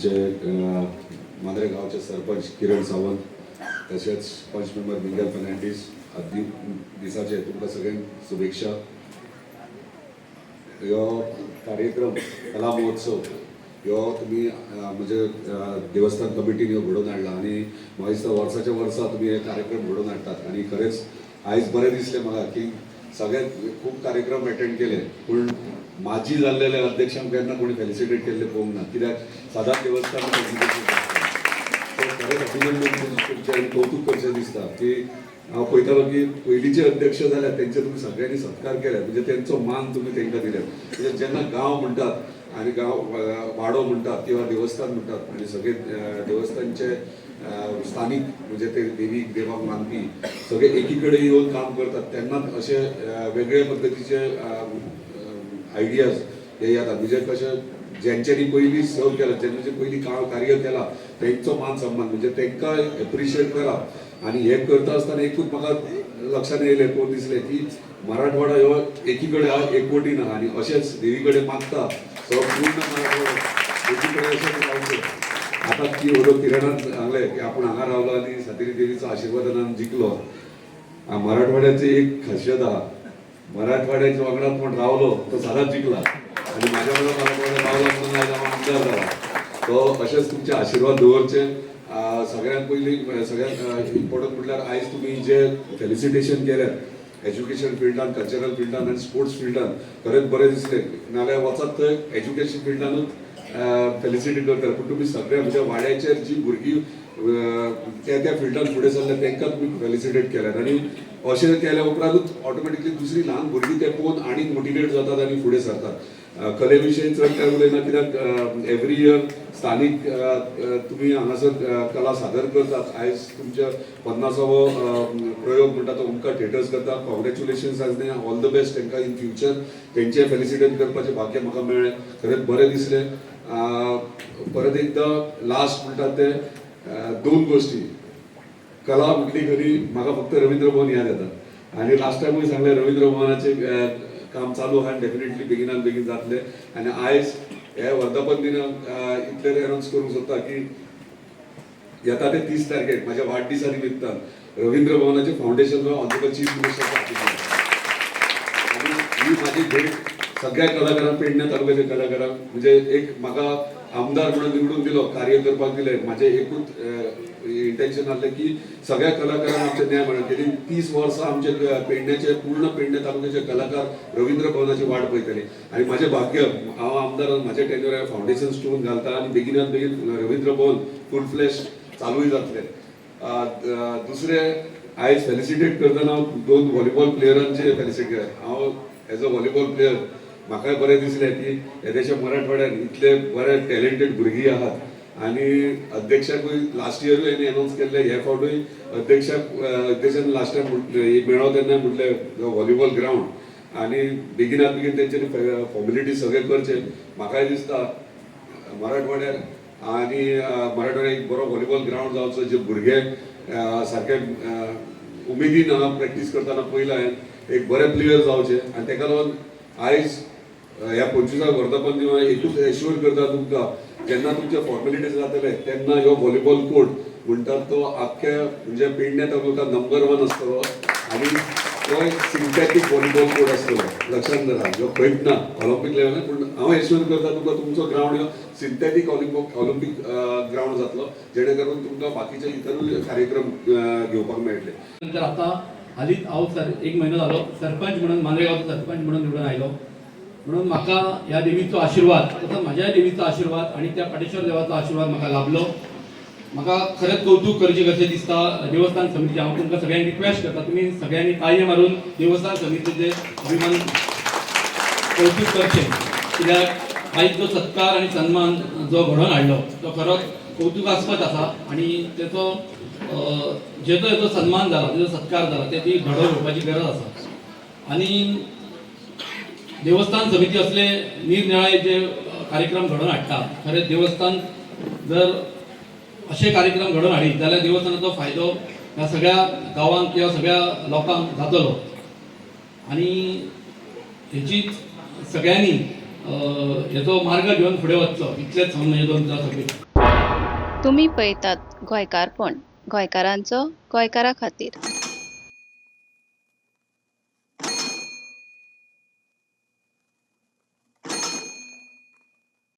आमचे मांद्रे गांवचे सरपंच किरण सावंत, तशेंच पंच मेंबर मिंगल फर्नांडीस, दिसाचे तुमकां सगळ्यांक शुभेच्छा. ह्यो कार्यक्रम कला महोत्सव ह्यो तुमी म्हणजे देवस्थान कमिटीन ह्यो घडोवन हाडला आनी म्हाका दिसता वर्साच्या वर्सा तुमी हे कार्यक्रम घडोवन हाडटात. आनी खरेंच आयज बरें दिसलें म्हाका की सगळे खूब कार्यक्रम एटेंड केले, पूण माजी जाल्लेल्या अध्यक्षांक केन्ना कोणी फेलिसिटेट केल्ले पळोवंक ना, कित्याक सदांच देवस्थान सो खरेंच अभिनंदन तुमचें आनी कौतूक करचें दिसता की हांव पळयतालो की पयलींचे अध्यक्ष जाल्यार तेंचे तुमी सगळ्यांनी सत्कार केले, म्हणजे तेंचो मान तुमी तांकां दिले. म्हणजे जेन्ना गांव म्हणटात आनी गांव वाडो म्हणटात किंवा देवस्थान म्हणटात आनी सगळे देवस्थानचे स्थानीक, म्हणजे ते देवीक देवाक मानपी सगळे एकी कडेन येवन काम करतात, तेन्नाच अशे वेगळे पद्दतीचे आयडियाज हे येतात. म्हणजे कशें, ज्यांच्यानी पयलीं सर्व केला, ज्यांनी पयलीं काम कार्य केलां, तेंचो मान सन्मान, म्हणजे तांकां एप्रिशिएट करप. आनी हें करता आसतना एकूच म्हाका लक्षांत येयलें, पळोवन दिसलें की मराठवाडा ह्यो एकी कडेन आहा, एकवटीन आहा आनी अशेंच देवी कडेन मागता, सो पूर्ण मराठवाडा एकी कडेन अशेंच रावचें. आतां ती उलो किरणान सांगलें की आपूण हांगा रावलो आनी सातेरी देवीचो आशिर्वादान जिखलो. मराठवाड्याची एक खासियत आहा, मराठवाड्याच्या वांगडा कोण रावलो तो सदांच जिखला आनी म्हाज्या वांगडा मराठवाड्यात रावला म्हणून आयज हांव आमदार जाला. तो अशेंच तुमचे आशिर्वाद दवरचे. सगळ्यात पयलीं, सगळ्यात इम्पॉर्टंट म्हटल्यार आयज तुमी जे फेलिसिटेशन केलें एज्युकेशन फिल्डान, कल्चरल फिल्डान आनी स्पोर्ट्स फिल्डान, खरेंच बरें दिसलें. नाल्यार वचत थंय एज्युकेशन फिल्डानूच फेलिसिटेट करतात, पूण तुमी सगळ्या म्हणजे वाड्याचेर जी भुरगीं त्या त्या फिल्डान फुडें सरल्या, तांकां तुमी फेलिसिटेट केल्यात. आनी अशें केल्या उपरांतूच ऑटोमॅटिकली दुसरी ल्हान भुरगीं ते पळोवन आनीक मोटिवेट जातात आनी फुडें सरतात. कले विशयी चड काय उलयना, कित्याक एवरी इयर स्थानीक अ, अ, तुमी हांगासर कला सादर करतात. आयज तुमच्या 50वो प्रयोग म्हणटा तो ओमकार थिएटर्स करता. कॉंग्रेच्युलेशन्स आनी ऑल the best तांकां इन फ्युचर. तेंचे फेलिसिटेट करपाचें भाग्य म्हाका मेळ्ळें, खरेंच बरें दिसलें. परत एकदां लास्ट म्हणटात ते दोन गोश्टी. कला म्हटली खरी म्हाका फक्त रवींद्र भवन याद येता आनी लास्ट टायमूय सांगलें, रवींद्र भवनाचें काम चालू आहा आनी डेफिनेटली बेगिनात बेगीन जातलें. आनी आयज हे वर्धापन दिन इतलें अनावन्स करूंक सोदता की येता ते 30 तारखेक म्हाज्या वाडदिसा निमित्तान रवींद्र भवनाचें फावंडेशन ऑनरेबल चीफ मिनिस्टर आनी ही माझी भेट सगळ्या कलाकारांक, पेडण्या तालुक्याच्या कलाकारांक, म्हणजे एक म्हाका आमदार म्हणून निवडून दिलो, कार्य करपाक दिलें, म्हाजें एकूच इंटेन्शन आसलें की सगळ्या कलाकारांक आमचे न्याय मेळ्ळो. गेली 30 वर्सां आमचे पेडण्याचे, पूर्ण पेडणे तालुक्याचे कलाकार रवींद्र भवनाची वाट पळयताले आनी म्हाजें भाग्य, हांव आमदार, म्हाज्या टेन्युअर फावंडेशन स्टोन घालता आनी बेगिनात बेगीन रवींद्र भवन फूल फ्लॅश चालूय जातलें. दुसरें, आयज फेलिसिटेट करतना हांव दोन व्हॉलीबॉल प्लेयरांचे फेलिसिटेट केलें. हांव एज अ व्हॉलीबॉल प्लेयर म्हाकाय बरें दिसलें की येदेशा मराठवाड्यान इतले बरे टॅलेंटेड भुरगीं आहात. आनी अध्यक्षाकूय लास्ट इयरूय हांवें अनावन्स केल्लें, हे फावटूय अध्यक्षाक, अध्यक्षान लास्ट टायम मेळ्ळो तेन्ना म्हटलें व्हॉलीबॉल ग्रावंड आनी बेगिनात बेगीन तेंच्यांनी फॉर्मेलिटी सगळें करचें. म्हाकाय दिसता मराठवाड्यार आनी मराठवाड्यात एक बरो व्हॉलीबॉल ग्रावंड जावचो, जे भुरगे सारके उमेदीन हांगा प्रॅक्टीस करतना पयला हांवें, एक बरे प्लेयर जावचे. आनी तेका लागून आयज ह्या 25व्या वर्धापन दिसा एकूच एश्योर करता तुमकां, जेन्ना तुमचे फॉर्मेलिटीज जातले तेन्ना ह्यो व्हॉलीबॉल कोर्ट म्हणटात तो आख्ख्या म्हणजे पेडण्या तालुका नंबर वन आसतलो आनी तो एक सिंथेटीक व्हॉलीबॉल कोर्ट आसतलो. लक्षात धरा, ह्यो खंयच ना ऑलिम्पीक लेवलार, पूण हांव एश्योर करता तुमकां, तुमचो ग्रावंड ह्यो सिंथेटीक ऑलिम्पीक ग्रावंड जातलो, जेणे करून तुमकां बाकीचे इतरूय कार्यक्रम घेवपाक मेळटले. नंतर आता हालींच हांव सर एक म्हयनो जालो सरपंच म्हणून, मांद्रेगांवचो सरपंच म्हणून निवडून आयलो. म्हणून म्हाका ह्या देवीचो आशिर्वाद, तसोच म्हाज्याय देवीचो आशिर्वाद आनी त्या पाटेश्वर देवाचो आशिर्वाद म्हाका लाभलो. म्हाका खरेंच कौतूक करचें कशें दिसता देवस्थान समितीचें. हांव तुमकां सगळ्यांक रिक्वेस्ट करता, तुमी सगळ्यांनी ताळयो मारून देवस्थान समितीचें अभिमान कौतूक करचें, कित्याक आयज जो सत्कार आनी सन्मान जो घडोवन हाडलो तो खरोच कौतुकास्पद आसा आनी तेचो जेजो हेजो सन्मान जाला, तेजो सत्कार जाला, तेजी घडोवन घेवपाची गरज आसा. आनी देवस्थान समिती असले निरनिराळे जे कार्यक्रम घडोवन हाडटा, खरेंच देवस्थान जर अशे कार्यक्रम घडोवन हाडीत जाल्यार देवस्थानाचो फायदो ह्या सगळ्या गांवांक किंवा सगळ्या लोकांक जातलो. आनी हेची सगळ्यांनी हेचो मार्ग घेवन फुडें वचचो, इतलेंच सांगून म्हजे दोन उतरां सोंपयतां. तुमी पळयतात गोंयकारपण, गोंयकारांचो गोंयकारा खातीर.